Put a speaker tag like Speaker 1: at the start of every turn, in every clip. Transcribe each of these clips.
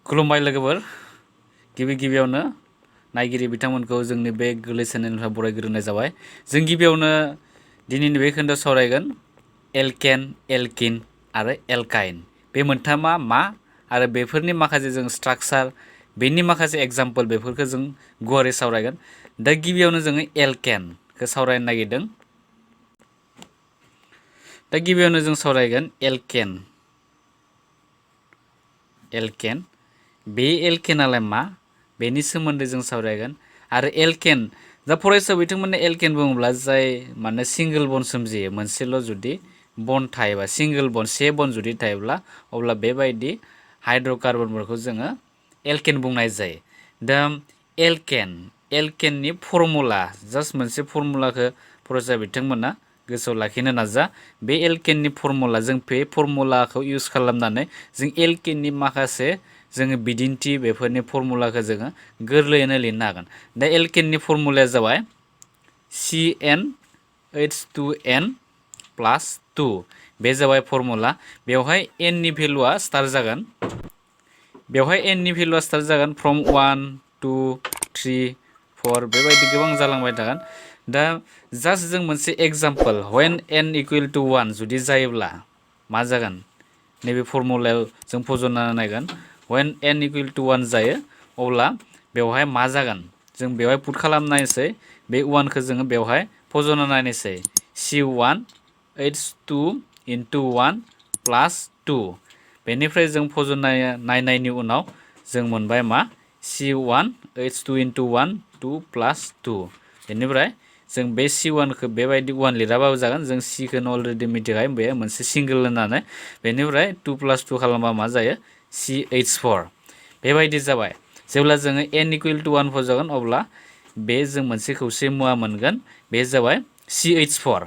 Speaker 1: खुलुमबाय लोगोफोर गिबियावनो नायगिरि बिथांमोनखौ जोंनि बे गोरलै चेनेलनिफ्राय बरायग्रोनाय जाबाय। जों गिबियावनो दिनैनि बे खोन्दोआव सावरायगोन एल्केन, एल्किन आरो एल्काइन। बे मोनथामा मा आरो बेफोरनि माखासे जों स्ट्राक्चार, बेनि माखासे एग्जाम्पल बेफोरखौ जों गुवारै सावरायगोन। दा गिबियावनो जोङो एल्केनखौ सावरायनो नागिरदों। दा गिबियावनो जों सावरायगोन एल्केन। एल्केन बे एल्केनालाय मा बेनि सोमोन्दै जों सावरायगोन। आरो एल्केन दा फरायसा बिथांमोननो एल्केन बुङोब्ला जाय माने सिंगल बन सोमजियो, मोनसेल' जुदि बन थायोबा, सिंगल बन से बन जुदि थायोब्ला अब्ला बेबायदि हाइड्र'कार्बनफोरखौ जोङो एल्केन बुंनाय जायो। दा एल्केननि फर्मुला, जास्ट मोनसे फर्मुलाखौ फरायसा बिथांमोना गोसोआव लाखिनो नाजा। बे एल्केननि फर्मुला, जों बे फर्मुलाखौ इउज खालामनानै जों एल्केननि माखासे जोङो बिदिन्थि, बेफोरनि फर्मुलाखौ जोङो गोरलैयैनो लिरनो हागोन। दा एल्केननि फर्मुलाया जाबाय CnH2n+2। बे जाबाय फर्मुला। बेवहाय एननि भेलुआ स्टार जागोन। फ्रम 1, 2, 3, 4 बेबायदि गोबां जालांबाय थागोन। दा जास्ट जों मोनसे एग्जाम्पल, व्हेन n = 1 जुदि जायोब्ला मा जागोन नैबे फर्मुलायाव जों फज'ना नायगोन। व्हेन n = 1 जायो अब्ला बेवहाय मा जागोन जों बेवहाय पुट खालामनायसै। बे 1खौ जोङो बेवहाय फज'ना नायनोसै। C1H2 × 1 + 2। बेनिफ्राय जों फज'ना नायनायनि उनाव जों मोनबाय मा C1H2 × 1 2 + 2। बेनिफ्राय जों बे C1खौ बेबायदि 1 लिराबाबो जागोन। जों Cखौनो अलरेडि मिथिखायो, बे मोनसे सिंगल होननानै। बेनिफ्राय 2 + 2 खालामबा मा जायो CH4। बेबायदि जाबाय। जेब्ला जोङो n = 1 फज'गोन अब्ला बे जों मोनसे खौसे मुवा मोनगोन। बे जाबाय CH4।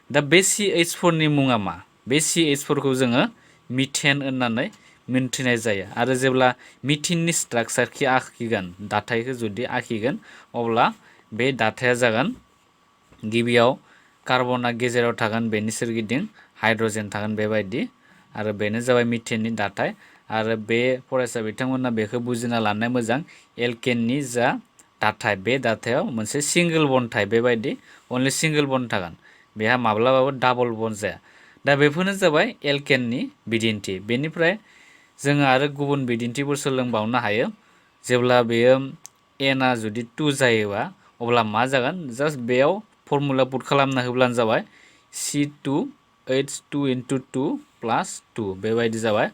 Speaker 1: दा बे CH4नि मुङा मा? बे CH4खौ जोङो मिथेन होननानै मिन्थिनाय जायो। आरो जेब्ला मिथेननि स्ट्राक्चारखौ आखिगोन, दाथायखौ जुदि आखिगोन, अब्ला बे दाथाया जागोन गिबियाव कार्बना गेजेराव थागोन, बेनि सोरगिदिं हाइड्रजेन थागोन बेबायदि। आरो बेनो जाबाय मिथेननि दाथाय। आरो बे फरायसा बिथांमोना बेखौ बुजिना लानाया मोजां। एल्केननि जा दाथाय, बे दाथायाव मोनसे सिंगल बन थायो, बेबायदि अनलि सिंगल बन थागोन। बेहा माब्लाबाबो डाबल बन जाया। दा बेफोरनो जाबाय एल्केननि बिदिन्थि। बेनिफ्राय जोङो आरो गुबुन बिदिन्थिफोर सोलोंबावनो हायो। जेब्ला बेयो nआ जुदि 2 जायोबा अब्ला मा जागोन, जास्ट बेयाव फर्मुला पुट खालामना होब्लानो जाबाय C2H2 × 2 + 2 बेबायदि जाबाय।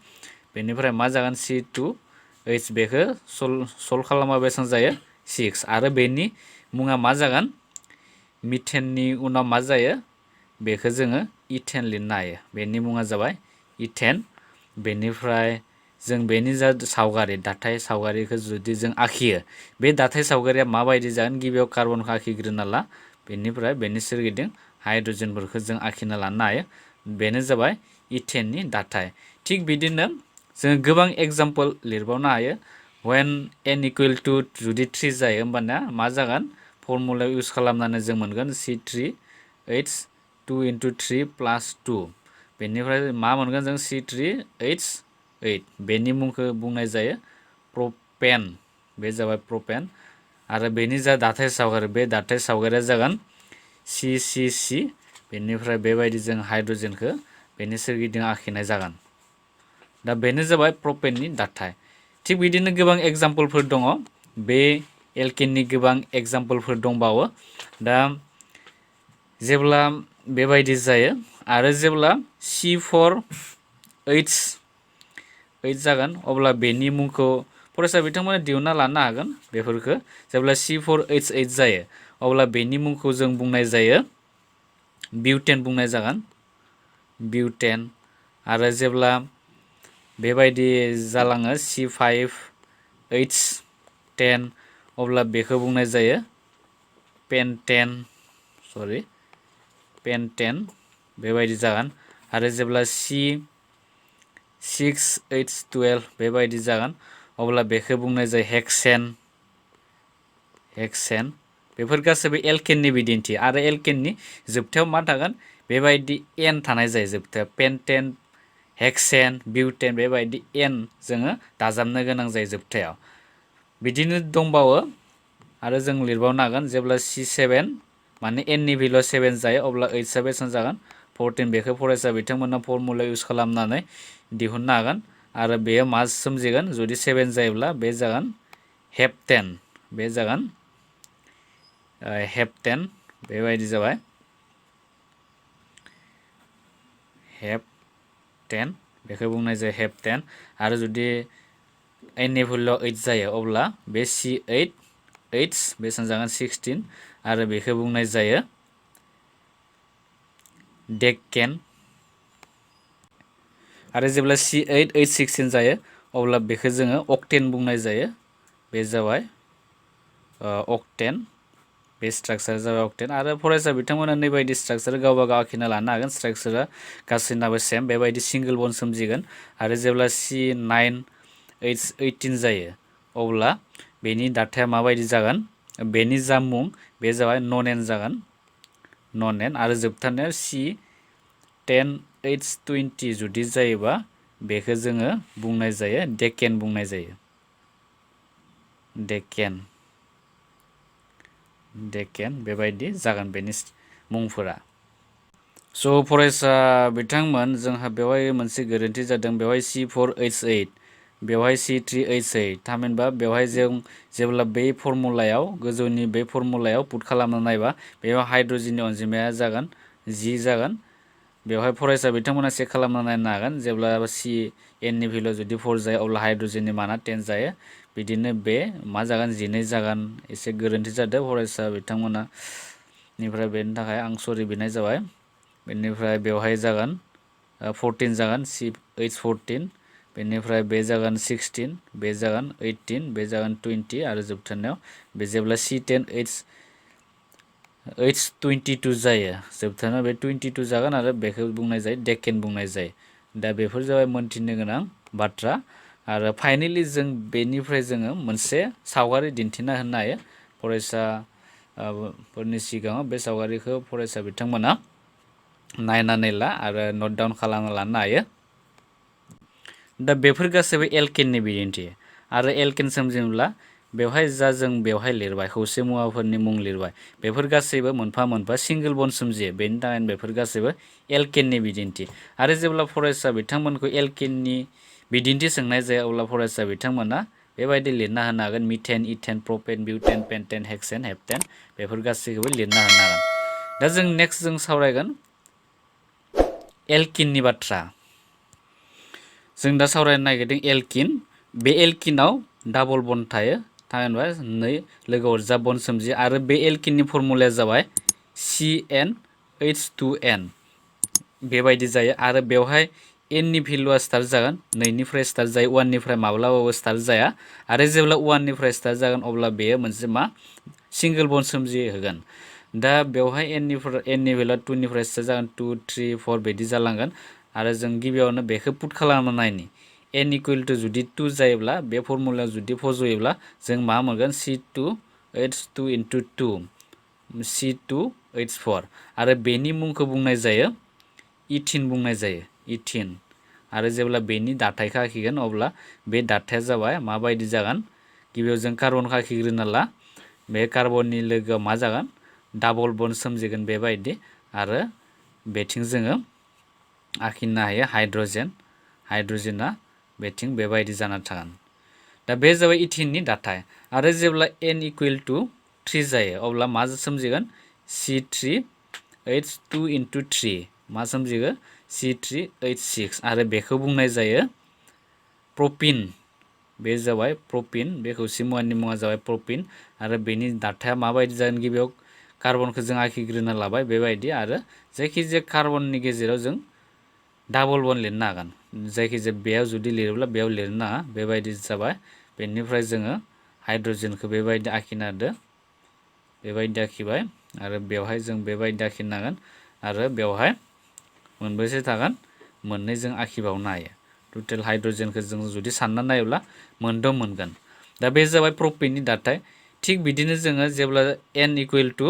Speaker 1: बेनिफ्राय मा जागोन C2H, बेखौ सल्भ खालामबा बेसेबां जायो 6। आरो बेनि मुङा मा जागोन, मिथेननि उनाव मा जायो बेखौ जोङो इथेन लिरनो हायो। बेनि मुङा जाबाय इथेन। बेनिफ्राय जों बेनि जा सावगारि, दाथाय सावगारिखौ जुदि जों आखियो, बे दाथाय सावगारिया माबायदि जागोन, गिबियाव कार्बनखौ आखिग्रोना ला, बेनिफ्राय बेनि सोरगिदिं हाइड्रजेनफोरखौ जों आखिना लानो हायो। बेनो जाबाय इथेननि दाथाय। थिग बिदिनो जोङो गोबां एग्जाम्पल लिरबावनो हायो। व्हेन n = जुदि 3 जायो होमबाना मा जागोन, फर्मुलायाव इउज खालामनानै जों मोनगोन C3H2 × 3 + 2। बेनिफ्राय मा मोनगोन जों C3H8। बेनि मुंखौ बुंनाय जायो प्रपेन। बे जाबाय प्रपेन। आरो बेनि जा दाथाय सावगारि, बे दाथाय सावगारिया जागोन CC। बेनिफ्राय बेबायदि जों हाइड्रजेनखौ बेनि सोरगिदिं आखिनाय जागोन। दा बेनो जाबाय प्रपेननि दाथाय। थिग बिदिनो गोबां एग्जाम्पलफोर दङ। बे एल्केननि गोबां एग्जाम्पलफोर दंबावो। दा जेब्ला बेबायदि जायो आरो जेब्ला C4H8 जागोन अब्ला बेनि मुंखौ फरायसा बिथांमोना दिहुनना लानो हागोन। बेफोरखौ जेब्ला C4H8 जायो अब्ला बेनि मुंखौ जों बुंनाय जायो बिउटेन बुंनाय जागोन, बिउटेन। आरो जेब्ला बेबायदि जालाङो C5H10 अब्ला बेखौ बुंनाय जायो पेन्टेन, पेन्टेन बेबायदि जागोन। आरो जेब्ला C6H12 बेबायदि जागोन अब्ला बेखौ बुंनाय जायो हेक्सेन, हेक्सेन। बेफोर गासैबो एल्केननि बिदिन्थि। आरो एल्केननि जोबथायाव मा थागोन, बेबायदि एन थानाय जायो जोबथायाव। पेन्टेन हेक्सेन बिउटेन बेबायदि एन जोङो दाजाबनो गोनां जायो जोबथायाव। बिदिनो दंबावो आरो जों लिरबावनो हागोन जेब्ला C7 माने एननि भेलुआ 7 जायो अब्ला Hआ बेसेबां जागोन 14 बेखौ फरायसा बिथांमोना फर्मुला इउज खालामनानै दिहुननो हागोन आरो बेयो मा सोमजिगोन जुदि 7 जायोब्ला बे जागोन हेप्टेन बे जागोन हेप्टेन बेबायदि जाबाय हेप्टेन बेखौ बुंनाय जायो हेप्टेन आरो जुदि एननि भेलुआ 8 जायो अब्ला बे C8 8 बेसेबां जागोन 16 आरो बेखौ बुंनाय जायो डेकेन आरो जेब्ला C8 8 16 जायो अब्ला बेखौ जोङो अक्टेन बुंनाय जायो बे जाबाय अक्टेन बे स्ट्राक्चार जाबाय अक्टेन आरो फरायसा बिथांमोना नैबायदि स्ट्राक्चार गावबा गाव आखिना लानो हागोन स्ट्राक्चारा गासैनाबो सेम बेबायदि सिंगल बन्ड सोमजिगोन आरो जेब्ला C9 18 जायो अब्ला बेनि दाथाया माबायदि जागोन बेनि जा मुं बे जाबाय नन एन जागोन नन एन आरो जोबथारनायाव C10 H20 जुदि जायोबा बेखौ जोङो बुंनाय जायो डेकेन बुंनाय जायो डेकेन बेबायदि जागोन बेनि मुंफोरा। स' फरायसा बिथांमोन जोंहा बेवहाय मोनसे गोरोन्थि जादों बेवहाय C4H8 बेवहाय C3H8 थामहिनबा बेवहाय जों जेब्ला बे फर्मुलायाव गोजौनि बे फर्मुलायाव पुट खालामना नायबा बेयाव हाइड्रजेननि अनजिमाया जागोन 10 जागोन बेवहाय फरायसा बिथांमोना चेक खालामना नायनो हागोन जेब्ला एननि भेलुआ जुदि 4 जायो अब्ला हाइड्रजेननि माना 10 जायो बिदिनो बे मा जागोन 12 जागोन एसे गोरोन्थि जादों फरायसा बिथांमोना निफ्राय बेनि थाखाय आं सरि बिनाय जाबाय बेनिफ्राय बेवहाय जागोन 14 जागोन CH14 बेनिफ्राय बे जागोन 16 बे जागोन 18 बे जागोन 20 आरो जोबथारनायाव बे जेब्ला C10 H22 जायो जोबथारनायाव बे 22 जागोन आरो बेखौ बुंनाय जायो डेकेन बुंनाय जायो दा बेफोर जाबाय मोनथिनो गोनां बाथ्रा आरो फाइनेलि जों बेनिफ्राय जोङो मोनसे सावगारि दिन्थिना होनो हायो फरायसा फोरनि सिगाङाव बे सावगारिखौ फरायसा बिथांमोना नायनानै ला आरो नट डाउन खालामना लानो हायो दा बेफोर गासैबो एल्केननि बिदिन्थि आरो एल्केन सोमजिनोब्ला बेवहाय जा जों बेवहाय लिरबाय खौसे मुवाफोरनि मुं लिरबाय बेफोर गासैबो मोनफा मोनफा सिंगल बन्ड सोमजियो बेनि थाखायनो बेफोर गासैबो एल्केननि बिदिन्थि आरो जेब्ला फरायसा बिथांमोनखौ एल्केननि बिदिन्थि सोंनाय जायो अब्ला फरायसा बिथांमोना बेबायदि लिरना होनो हागोन methane ethane propane butane pentane hexane heptane बेफोर गासैखौबो लिरना होनो हागोन दा जों नेक्स्ट जों सावरायगोन एल्किननि बाथ्रा जों दा सावरायनो नागिरदों एल्किन बे एल्किनाव डाबल बन्ड थायो थामहिनबा 2 लोगो अरजा बन्ड सोमजियो आरो बे एल्किननि फर्मुलाया जाबाय CnH2n बेबायदि जायो आरो बेवहाय एननि भेलुआ स्टार्ट जागोन 2 निफ्राय स्टार्ट जायो 1 निफ्राय माब्लाबाबो स्टार्ट जाया आरो जेब्ला 1 निफ्राय स्टार्ट जागोन अब्ला बेयो मोनसे मा सिंगल बन्ड सोमजिहोगोन दा बेवहाय एननि भेलुआ 2 निफ्राय स्टार्ट जागोन 2 3 4 बिदि जालांगोन आरो जों गिबियावनो बेखौ पुट खालामना नायनि n इकुवेल टु जुदि 2 जायोब्ला बे फर्मुलायाव जुदि फज'योब्ला जों मा मोनगोन C2H2 into 2 C2H4 आरो बेनि मुंखौ बुंनाय जायो इथिन बुंनाय जायो इथिन आरो जेब्ला बेनि दाथायखौ आखिगोन अब्ला बे दाथाया जाबाय माबायदि जागोन गिबियाव जों कार्बनखौ आखिग्रोना ला बे कार्बननि लोगोआव मा जागोन डाबल बन्ड सोमजिगोन बेबायदि आरो बेथिं जोङो आखिनो हायो हाइड्रजेना बेथिं बेबायदि जाना थागोन दा बे जाबाय इथिननि दाथाय आरो जेब्ला n इकुवेल टु 3 जायो अब्ला मा सोमजिगोन C3H2 into 3 मा सोमजिगोन C3H6 आरो बेखौ बुंनाय जायो प्रपिन बे जाबाय प्रपिन बे खौसे मुवानि मुङा जाबाय प्रपिन आरो बेनि दाथाया माबायदि जागोन गिबियाव कार्बनखौ जों आखिग्रोना लाबाय बेबायदि आरो जायखिजाया कार्बननि गेजेराव जों डाबल बन्ड लिरनो हागोन जायखिजाया बेयाव जुदि लिरोब्ला बेयाव लिरनो नाङा बेबायदि जाबाय बेनिफ्राय जोङो हाइड्रजेनखौ बेबायदि आखिना होदो बेबायदि आखिबाय आरो बेवहाय जों बेबायदि आखिनांगोन आरो बेवहाय मोनबेसे थागोन मोननै जों आखिबावनो हायो टोटेल हाइड्रजेनखौ जों जुदि सानना नायोब्ला मोनद' मोनगोन दा बे जाबाय प्रपिननि दाथाय थिग बिदिनो जोङो जेब्ला n इकुवेल टु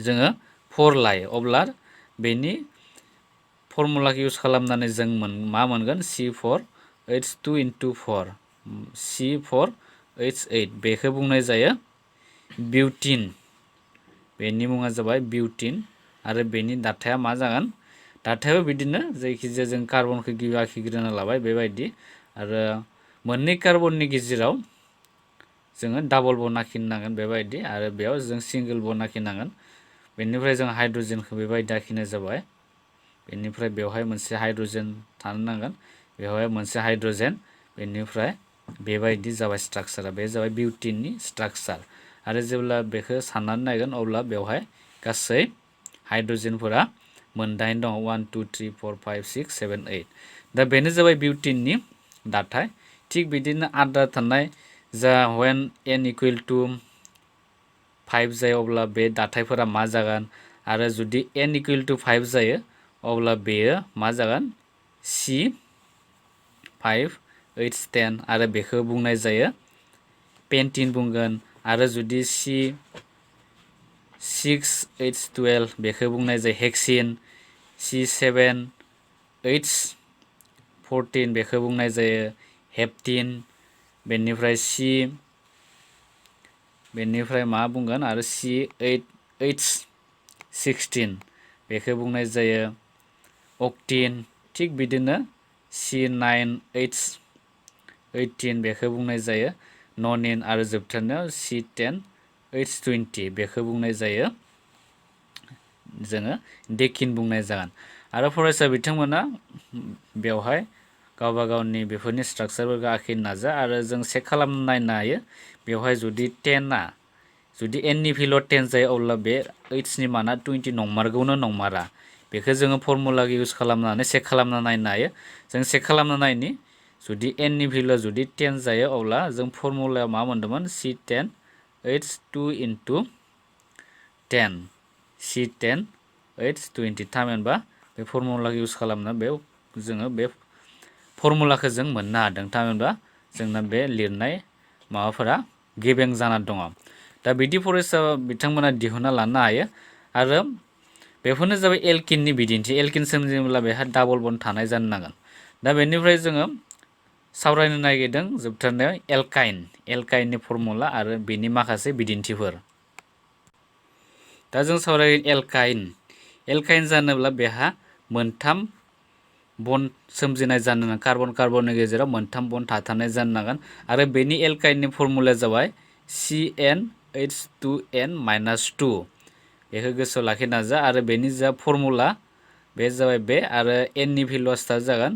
Speaker 1: जोङो 4 लायो अब्ला बेनि फर्मुलाखौ इउज खालामनानै जों मा मोनगोन C4H2 * 4 C4H8 बेखौ बुंनाय जायो बिउटिन। बेनि मुङा जाबाय बिउटिन आरो बेनि दाथाया मा जागोन? दाथायाबो बिदिनो जायखिजाया जों कार्बनखौ गिबियाव आखिग्रोना लाबाय बेबायदि आरो मोननै कार्बननि गेजेराव जोङो डाबल बन्ड आखिनांगोन बेबायदि आरो बेयाव जों सिंगल बन्ड आखिनांगोन। बेनिफ्राय जों हाइड्रजेनखौ बेबायदि आखिनाय जाबाय। बेनिफ्राय बेवहाय मोनसे हाइड्रजेन थानो नांगोन, बेवहाय मोनसे हाइड्रजेन, बेनिफ्राय बेबायदि जाबाय स्ट्राक्चारा। बे जाबाय बिउटिननि स्ट्राक्चार। आरो जेब्ला बेखौ साननानै नायगोन अब्ला बेवहाय गासै हाइड्रजेनफोरा मोनदाइन दङ 1 2 3 4 5 6 7 8। दा बेनो जाबाय बिउटिननि दाथाय। थिग बिदिनो आद्रा थानाय जा when n = 5 जायो अब्ला बे दाथायफोरा मा जागोन? आरो जुदि n = 5 जायो अब्ला बेयो मा जागोन? C5H10 आरो बेखौ बुंनाय जायो पेन्टिन बुंगोन। आरो जुदि C6H12 बेखौ बुंनाय जायो हेक्सिन। C7H14 बेखौ बुंनाय जायो हेप्टिन। बेनिफ्राय मा बुंगोन आरो C8H16 बेखौ बुंनाय जायो अक्टिन। थिग बिदिनो C9H18 बेखौ बुंनाय जायो ननिन आरो जोबथारनायाव C10H20 बेखौ बुंनाय जायो जोङो डेकिन बुंनाय जागोन। आरो फरायसा बिथांमोना बेवहाय गावबा गावनि बेफोरनि स्ट्राक्चारफोरखौ आखिनो नाजा आरो जों चेक खालामना नायनो हायो। बेवहाय जुदि जुदि nनि भेलुआ 10 जायो अब्ला बे Hनि माना 20 नंमारगौना नंमारा बेखौ जोङो फर्मुलाखौ इउज खालामनानै चेक खालामना नायनो हायो। जों चेक खालामना नायनि जुदि nनि भेलुआ जुदि 10 जायो अब्ला जों फर्मुलायाव मा मोन्दोंमोन C10H2 * 10 C10H20 थामहिनबा बे फर्मुलाखौ इउज खालामना जोङो बे फर्मुलाखौ जों मोननो हादों। थामहिनबा जोंना बे लिरनाय माबाफोरा गेबें जाना दङ। दा बिदि फरायसा बिथांमोना दिहुनना लानो हायो। आरो बेफोरनो जाबाय एल्किननि बिदिन्थि। एल्किन सोमजिनोब्ला बेहा डाबल बन्ड थानाय जानो नांगोन। दा बेनिफ्राय जोङो सावरायनो नागिरदों जोबथारनायाव एल्काइननि फर्मुला आरो बेनि माखासे बिदिन्थिफोर। दा जों सावरायगोन एल्काइन जानोब्ला बेहा मोनथाम बन्ड सोमजिनाय जानो नांगोन। कार्बननि गेजेराव मोनथाम बन्ड थाथारनाय जानो नांगोन। आरो बेनि एल्काइननि फर्मुलाया जाबाय CnH2n-2 बेखौ गोसोआव लाखिनो नाजा। आरो बेनि जा फर्मुला बे जाबाय बे आरो nनि भेलुआ स्टार्ट जागोन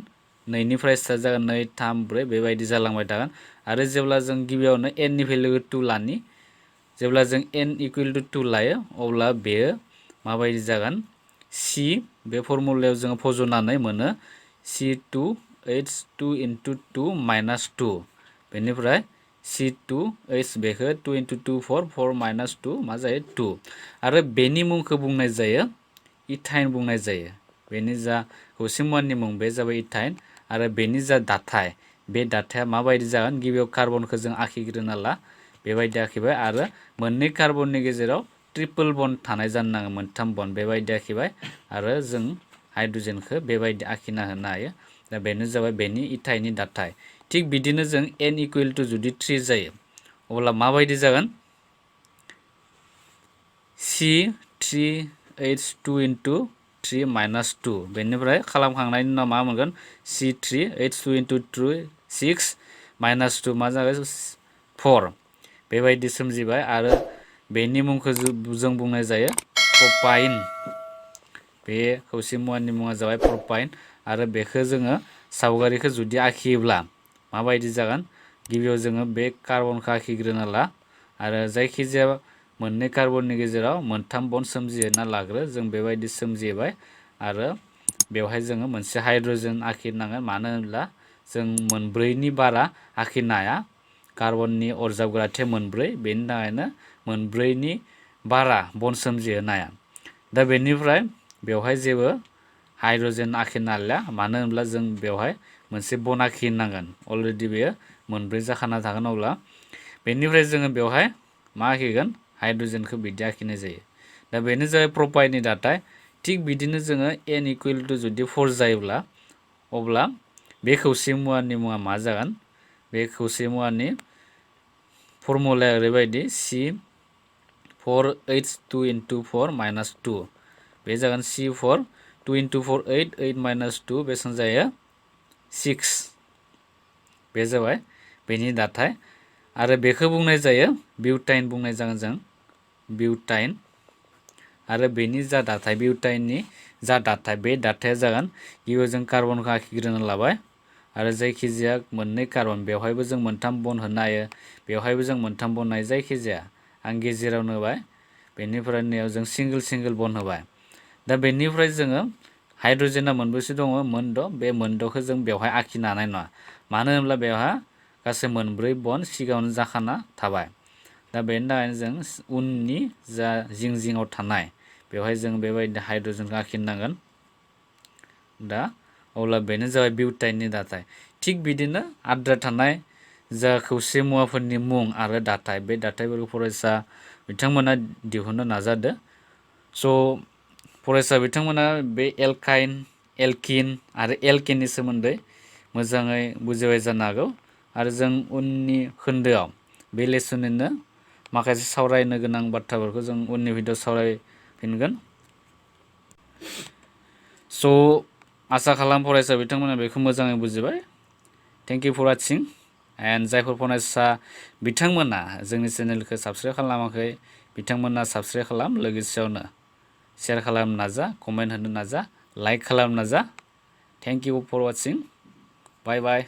Speaker 1: 2 निफ्राय स्टार्ट जागोन 2 3 4 बेबायदि जालांबाय थागोन। आरो जेब्ला जों गिबियावनो nनि भेलुखौ 2 लानि, जेब्ला जों n = 2 लायो अब्ला बेयो माबायदि जागोन? बे फर्मुलायाव जोङो फज'नानै मोनो C2H2 * 2 - 2 बेनिफ्राय C2H बेखौ 2 * 2 4 4 - 2 मा जायो 2 आरो बेनि मुंखौ बुंनाय जायो इथाइन बुंनाय जायो। बेनि जा खौसे मुवानि मुं बे जाबाय इथाइन। आरो बेनि जा दाथाय बे दाथाया माबायदि जागोन? गिबियाव कार्बनखौ जों आखिग्रोना ला बेबायदि आखिबाय आरो मोननै कार्बननि गेजेराव ट्रिपल बन्ड थानाय जानो नांगोन, मोनथाम बन्ड बेबायदि आखिबाय आरो जों हाइड्रजेनखौ बेबायदि आखिना होनो हायो। दा बेनो जाबाय बेनि इथाइननि दाथाय। थिग बिदिनो जों n = जुदि 3 जायो अब्ला माबायदि जागोन? C3H2 * 3 - 2 बेनिफ्राय खालामखांनायनि उनाव मा मोनगोन? C3H2 * 3 6 - 2 मा जागोन 4 बेबायदि सोमजिबाय। आरो बेनि मुंखौ जों बुंनाय जायो प्रपाइन। बे खौसे मुवानि मुङा जाबाय प्रपाइन। आरो बेखौ जोङो सावगारिखौ जुदि आखियोब्ला माबायदि जागोन? गिबियाव जोङो बे कार्बनखौ आखिग्रोना ला आरो जायखिजाया मोननै कार्बननि गेजेराव मोनथाम बन्ड सोमजिहोना लाग्रो। जों बेबायदि सोमजिहोबाय आरो बेवहाय जोङो मोनसे हाइड्रजेन आखिनांगोन। मानो होनब्ला जों मोनब्रैनि बारा आखिनो हाया। कार्बननि अरजाबग्राथिया 4 बेनि थाखायनो मोनब्रैनि बारा बन्ड सोमजिहोनो हाया। दा बेनिफ्राय बेवहाय जेबो हाइड्रजेन आखिनो हालिया। मानो होनब्ला जों बेवहाय मोनसे बन्ड आखिनांगोन। अलरेडि बेयो 4 जाखाना थागोन। अब्ला बेनिफ्राय जोङो बेवहाय मा आखिगोन? हाइड्रजेनखौ बिदि आखिनाय जायो। दा बेनो जाबाय प्रपाइननि दाथाय। थिग बिदिनो जोङो n इकुवेल टु जुदि 4 जायोब्ला अब्ला बे खौसे मुवानि मुङा मा जागोन बे खौसे मुवानि फर्मुलाया ओरैबायदि C4H2 into 4 minus 2 बे जागोन C4 2 into 4 8 8 minus 2 बेसेबां जायो 6 बे जाबाय बेनि दाथाय आरो बेखौ बुंनाय जायो बिउटाइन बुंनाय जागोन जों बिउटाइन आरो बेनि जा दाथाय बिउटाइननि जा दाथाय बे दाथाया जागोन गिबियाव जों कार्बनखौ आखिग्रोना लाबाय आरो जायखिजाया मोननै कार्बन बेवहायबो जों मोनथाम बन होनो हायो बेवहायबो जों मोनथाम बन होयो जायखिजाया आं गेजेरावनो होबाय बेनिफ्राय नैयाव जों सिंगोल बन होबाय दा बेनिफ्राय जोङो हाइड्रजेना मोनबेसे दङ मोनद' बे मोनद'खौ जों बेवहाय आखिनो हानाय नङा मानो होनब्ला बेवहा गासै मोनब्रै बन सिगाङावनो जाखाना थाबाय दा बेनि थाखायनो जों उननि जा जिं जिङाव थानाय बेवहाय जों बेबायदि हाइड्रजेनखौ आखिनांगोन दा अब्ला बेनो जाबाय बिउटाइननि दाथाय थिग बिदिनो आद्रा थानाय जा खौसे मुवाफोरनि मुं आरो दाथाय बे दाथायफोरखौ फरायसा बिथांमोना दिहुननो नाजादो स' फरायसा बिथांमोना बे एल्काइन एल्किन आरो एल्केननि सोमोन्दै मोजाङै बुजिबाय जानो हागौ आरो जों उननि खोन्दोआव बे लेसननिनो माखासे सावरायनो गोनां बाथ्राफोरखौ जों उननि भिडिअ सावरायफिनगोन स' आसा खालाम फरायसा बिथांमोना बेखौ मोजाङै बुजिबाय thank you for watching and जायफोर फरायसा बिथांमोना जोंनि चेनेलखौ साबस्क्राइब खालामाखै बिथांमोना साबस्क्राइब खालाम लोगोसेयावनो शेयार खालामनो नाजा कमेन्ट होनो नाजा लाइक खालामनो नाजा thank you for watching bye bye